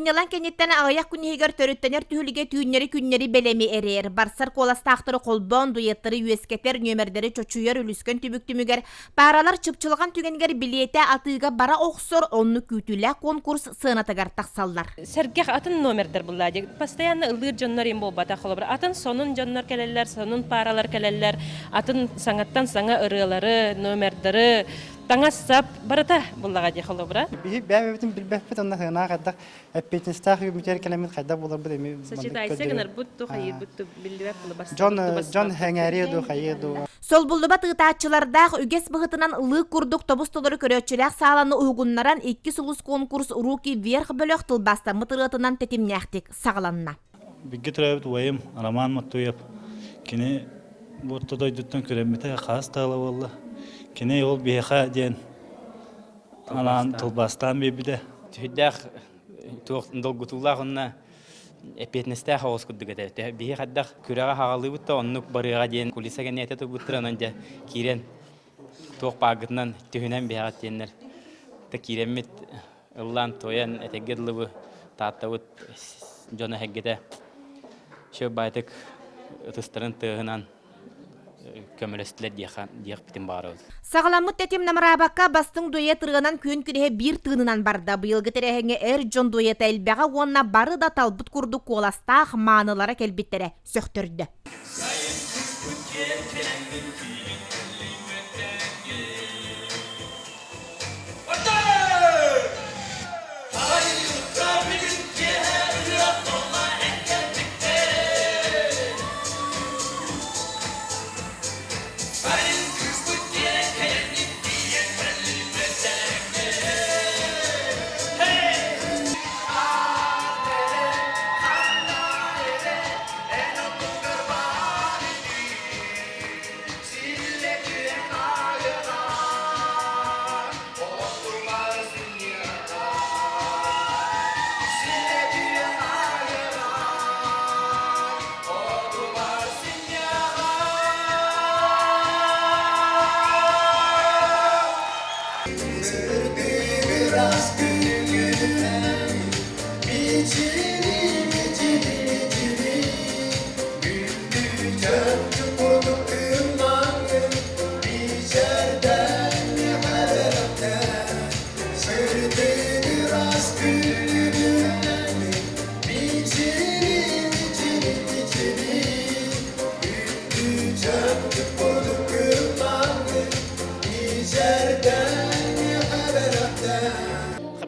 Сынньалаҥ кэнниттэн аҕыйах күн иһигэр төрүттэнэр түһүлгэ түүннэри-күннэри бэлэми эрэйэр, барсар куоластаахтары холбоон дуэттары үөскэтэр, нүөмэрдэри чочуйар үлүскэн түбүк түмүгэр пааралар чыпчылҕан түгэнигэр билиэтэ атыыга бара охсор, оннук күүтүүлээх конкурс сыанатыгар тахсаллар. Сэргэх атын номердар булла дии. Постоянно ыллыыр дьоннор им буолбатах холобура. Атын сонун дьоннор кэлэллэр, сонун пааралар кэлэллэр, атын саҥаттан саҥа ырыалары, номердары, таҥас-сап барыта буллаҕа дии холобура. Биһи бэйэбитин билбэппит онно сыанаах хайдах эппиэтинэстээх үмүтэр кэлэммит хайдах буоларбыт эми Сочетайся гынарбыт ту хайыырбыт ту биллибэт була дьон дьон хэҥээриэ дуу хайыа дуу. Солбуллубат ыытааччылардаах үгэс быһытынан лыык курдук тобус-толору көрөөччүлээх сааланы уһугуннаран икки сулус конкурс «Руки вверх» бөлөх тылбаастаммыт ырыатынан тэтимнээхтик саҕаланна. Бииргэ төрөөбүт убайым Роман Маттуев кини бу орто дойдуттан күрэммитэ хаас таала буолла. Кини ол биһиэхэ диэн анаан тылбаастаан биэрбитэ. Түһүрдээх туох долгутуулаах уонна эппиэтинэстээх оҕус курдук этэ. Биһи хайдах күрэҕэ хаҕалыыбыт да оннук барыаҕа диэн кулиса кэннэ этэ турбуттар онон дьэ киирэн туох бааргытынан түһүнэн биһэҕит диэннэр да киирэммит ыллаан туойан этэргэ дылыбы Тааттабыт дьоно эһэргитэ шөп баайтык ытыстарын тыаһынан көмөлөстүлэр диэхэ диэхпитин баҕарабыт. Саҕаламмыт тэтим намыраабакка бастыҥ дуэт ырыанан күөн күрэһэ биир тыынынан барда. Быйылгы тэрээһиҥҥэ эр дьон дуэта элбэҕэ уонна бары да талбыт курдук куоластаах маанылара кэлбиттэрэ сөхтөрдө.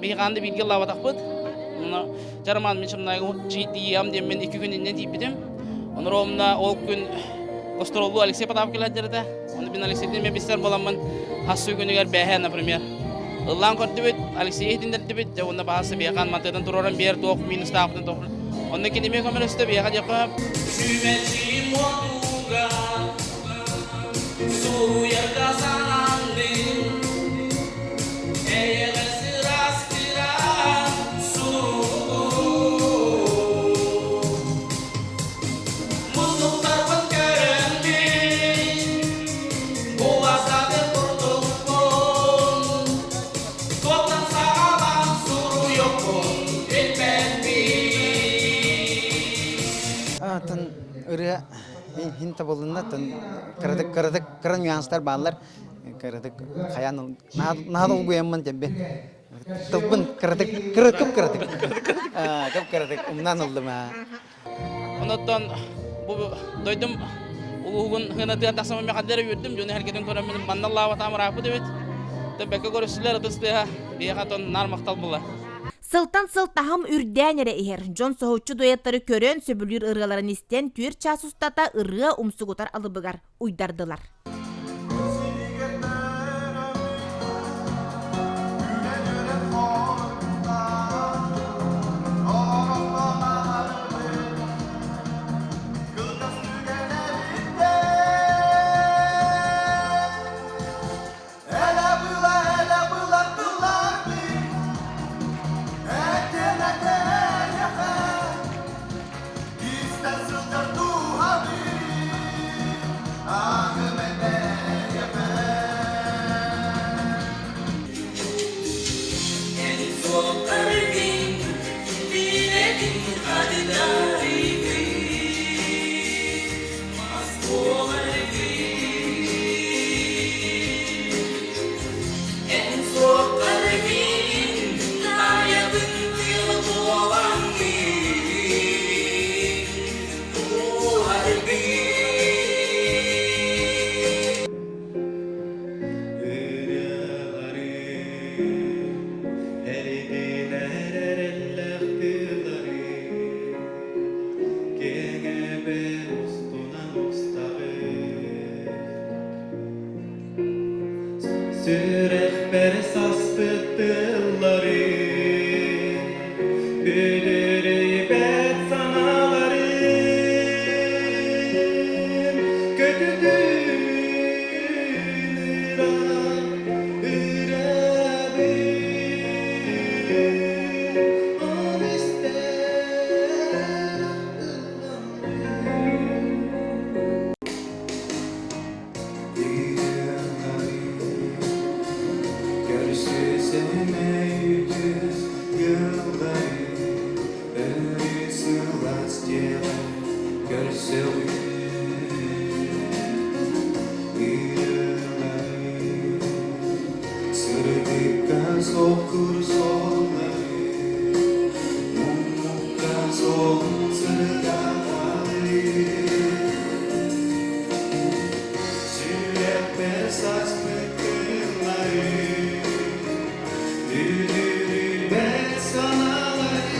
Биһигаанды бииргэ ыллаабатахпыт. Жарман мин чымнайгы диэн мен 2 күн иннэ тиийбитим. Онор ол күн гастроллуу Алексей Потапов кэлэр этэ. Оны мин Алексейдин мен билсэр буоламмын хас күнүгэр бэһэ, например, ыллаан көрдүбүт, Алексей иһитиннэрдибит, дьэ уонна баһасы биэхан мантыытын туруоран биэр туох минустаахпытын туох. Онно киними көмөлөстө биэха диэххэ Сүмэчи мотуга суруйарга сананным эйэҕэс ыраас кыра суругу Муннуктарбын көрөммүн, була сатыр курдукпун, туохтан саҕалаан суруйуохпун билбэппин. Атын ырыа хин табылынна тын кыратык кыратык кыра нюанстар бааллар кыратык хайаан наһаа долгуйаммын тембе тылбын кыратык кып кыратык кып кыратык умнан ыллым. Онуттан бу дойдум улууһун хынатыгар тахсаммын мехаддера үөрдүм, дьону эргитин көрөммүн манна лааватаам ырааппыт эбит. Бэккэ көрүстүлэр ытыс тыаһа, биһиэхэ тон наар махтал була. Сылтан сыл таһым үрдээн эрэ иһэр. Дьон соһуччу дуэттары көрөн, сөбүлүүр ырыаларын истэн, 4 чаас устата ырыа умсугутар алыбыгар уйдардылар. Сүрэхпэр саспыт тыллары, Бүдүрүйбэт санаалары Көтүтүүн ыра, ырабын Ол истэр Сырдыкка соққыр соллары, муммукка солун сырдатары. Сүрэхпэр саспыт кыыллары, Бүдүрүйбэт санаалары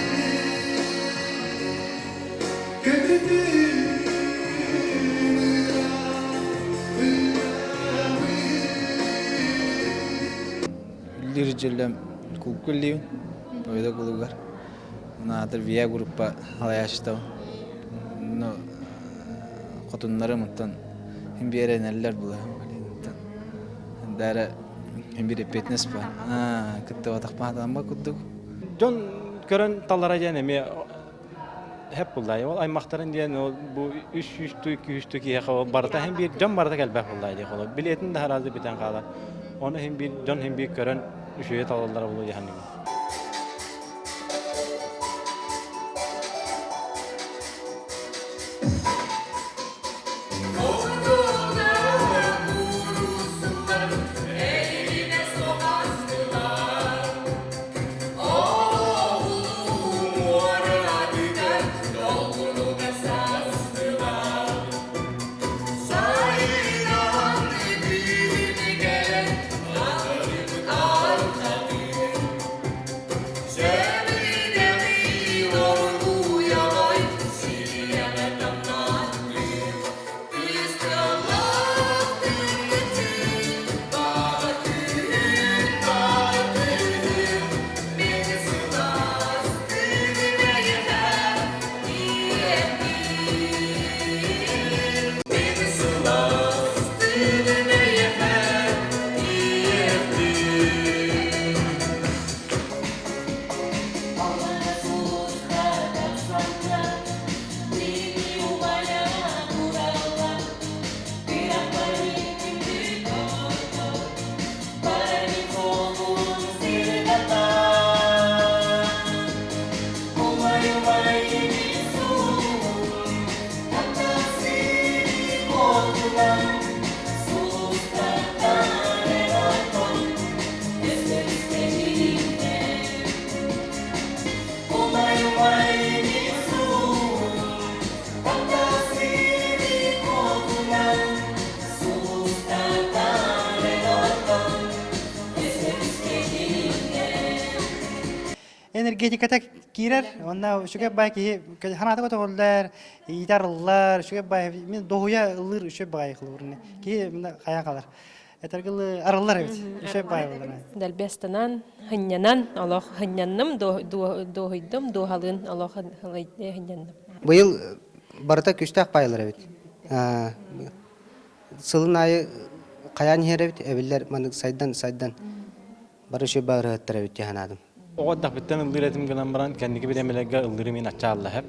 Көтүтүүм Үллүүр дьөллөм кулку үллүүбүн Победа кулугар. Унаатыр ВИА группа салайааччытабын. Ну, хотуннарым оттон хин биэрэнэллэр була. Дара хин бир эппиэтинэс бар. Кыттыбатахпаатамма курдук. Дьон көрөн талара диэн эмиэ хэп буллай. Ол аймахтарын диэн ол бу үс сүүстүү, күүстүү киһиэхэ ол барыта хин биир дьон барыта кэлбэх буллай диэх ол. Билиэтин да хараазы бүтэн хаалар. Оны хин биир дьон хин биир көрөн үчүгэй талаллара булу диэханныгын. Энергетиката киирэр, уонна үчүгэй баай киһи санаата көтөҕүллэр, иитэр ыллар, үчүгэй баай мин доһуйа ыллыыр үчүгэй баҕайы кылыбырны. Киһи мына хайаан қалар. Этэргилы арыллар эбит. Үчүгэй баай болар. Дэлбэстанан, хынньанан, олох хынньанным, дуоһуйдум, дуоһалыын олох хынньанным. Быйыл барыта күстээх баайлар эбит. Сылын аайы хайаан иһэр эбит, эбиллэр маннык сайдан сайдан бары үчүгэй баарыһыттар эбит дии санаатым. Оҕо эрдэхпиттэн ыллыыр этим гынан баран, кэнники бириэмэлэргэ ыллыырым мин аччаалла сөп.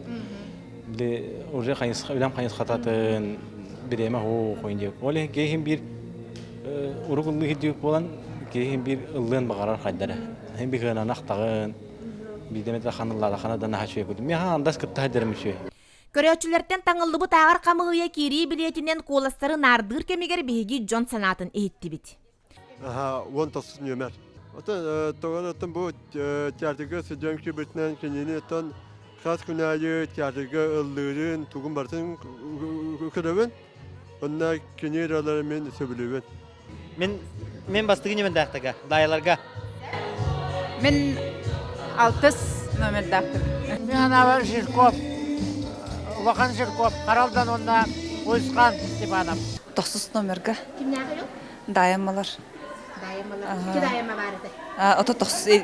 Били уже хайысха, үлэм хайысхататын бириэмэ оһуох диэк. Ол иһин киһи биир урук ыллыы диэк буолан, киһи биир ыллыан баҕарар хайдара. Хин би кыанан ахтаҕын, биирдэ эмэтэ ханыллаатаххына да наһаа үчүгэй курдук. Миэхэ андас кытта сылдьарым үчүгэй. Көрөөччүлэртэн таҥыллыбыт ааҕар хамыыһыйа киирии билиэтинэн куоластары наардыыр кэмигэр биһиги дьон санаатын иһиттибит. Аха, 19 нүөмэр. Оттон тоҕон бу театрга сылдьан киирбитинэн кинини оттон хас күн аайы театрга ыллыырын, тугун барытын көрөбүн. Онно кини ырыаларын мин сөбүлүүбүн. Мин мен бастыгы нөмердаахтага, даайаларга. Мин алтыс номердаахтым. Мин анаабар Жирков, Улахан Жирков, Харалдан уонна Уйусхан Степанов. Тохсус номерга. Кимнээхий Даайаммалар. Даайама баар этэ. Ото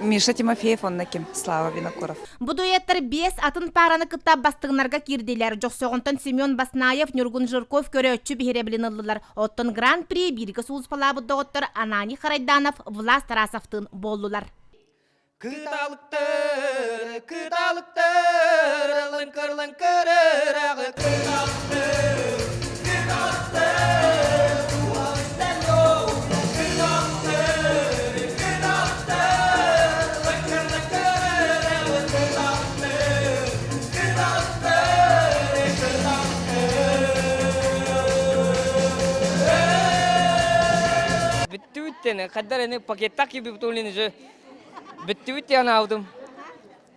Миша Тимофеев онно ким? Слава Винокуров. Бу дуэттар биэс атын паараны кытта бастыҥнарга киирдилэр. Дьохсоҕонтон Семен Баснаев, Ньургун Жирков көрөөччү биһирэбилин ыллылар. Оттон Гран-при бииргэ сулууспалаабыт доҕоттор Ананий Харайданов, Влас Тарасовтыын буоллулар. Кыталыктар, кыталыктар, лыҥкыр-лыҥкыр ыраҕы кыталыктар, кыталыктар, туһалыктар кыталыктар, кыталыктар, лыҥкыр-лыҥкыр ыраҕы кыталыктар, кыталыктар, кыталыктар. Бүттүбүт хайдар эни пакеттах киирбит же Бүттүбүт диэн аабытым.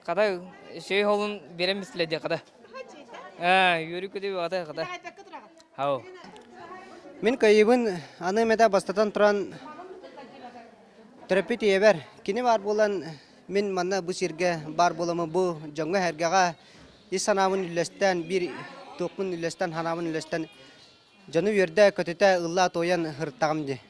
Хата сөй холун берем бистиле хата. Үөрүү көтүү хата хата. Хау. Мин кыайыыбын аны эмэтэ бастатан туран төрөппүт ийэбэр кини баар буолан мин манна бу сиргэ баар буоламмын бу дьоҥҥо-сэргэҕэ ис санаабын үллэстэн биир туохпун үллэстэн санаабын үллэстэн дьону үөрдэ көтүтэ ыллаа туойан ырыттаҕым дии.